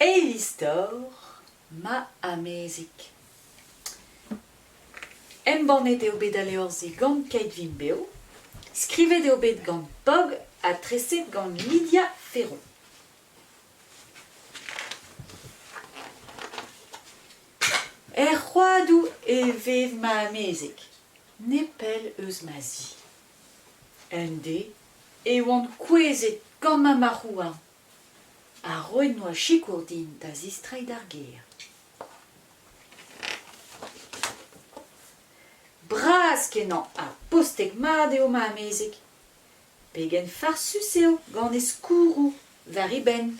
Eil istor ma amezeg. Embannet eo bet al levr-se gant Keit Vimp Bev, skrivet eo bet gant Pog ha treset gant Lydia Ferron. Er c'hoadoù e vev ma amezeg, nepell eus ma zi. Un deiz e oan kouezhet gant ma marc'h-houarn ha roet 'noa sikour din da zistreiñ d'ar gêr. Bras-kenañ ha postek-mat eo ma amezeg. Pegen farsus eo gant e skourroù war e benn.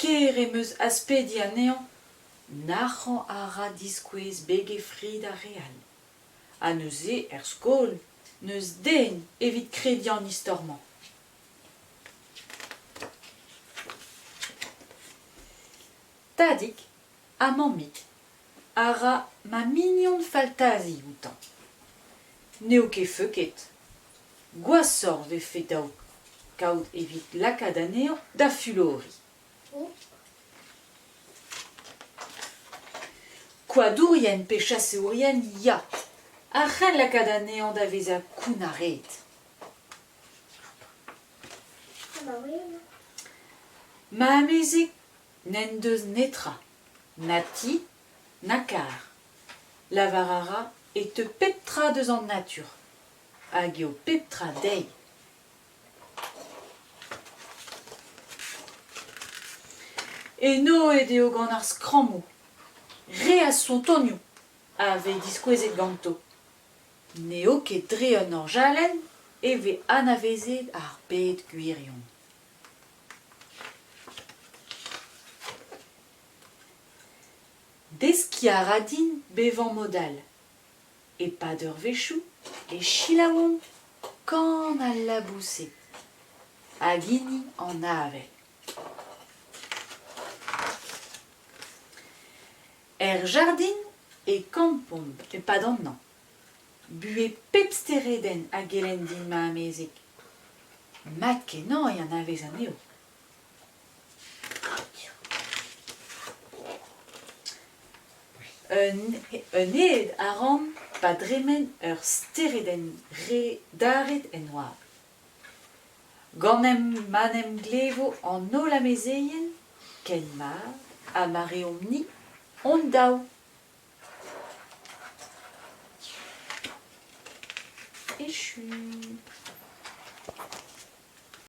Kaer em eus aspediñ anezhañ, nac'hañ a ra diskouez beg e fri d'ar re all. Ha neuze, er skol, n'eus den evit krediñ an istor-mañ. Tadig ha mammig a ra ma mignon faltazi outañ. N'eo ket feuket. Gwashoc'h 'vefe dav kaout evit lakaat anezhañ da fuloriñ. Koadourien pe chaseourien ya, a c'hell lakaat anezhañ da vezañ kounnaret. Ma amezeg n'en deus netra, na ti, na karr. Lavar a ra e teu pep tra deus an natur, hag eo pep tra dezhi. Enoet eo gant ar skrammoù. Re a sontonioù a vez diskouezet ganto. N'eo ket dre un orjalenn e vez anavezet ar bed gwirion. Deskiñ a ra din bevañ mod all. E-pad eurvezhioù e selaouomp kan al laboused hag hini an avel. Er jardin e kampomp e-pad an hañv. Buhez pep steredenn a gelenn din ma amezeg. Mat-kenañ e anavez anezho. Un hed a ran pa dremen ur steredenn re daret en oabl. Ganeomp ma 'n em glevo an holl amezeien ken mat ha ma reomp-ni hon-daou. Echu.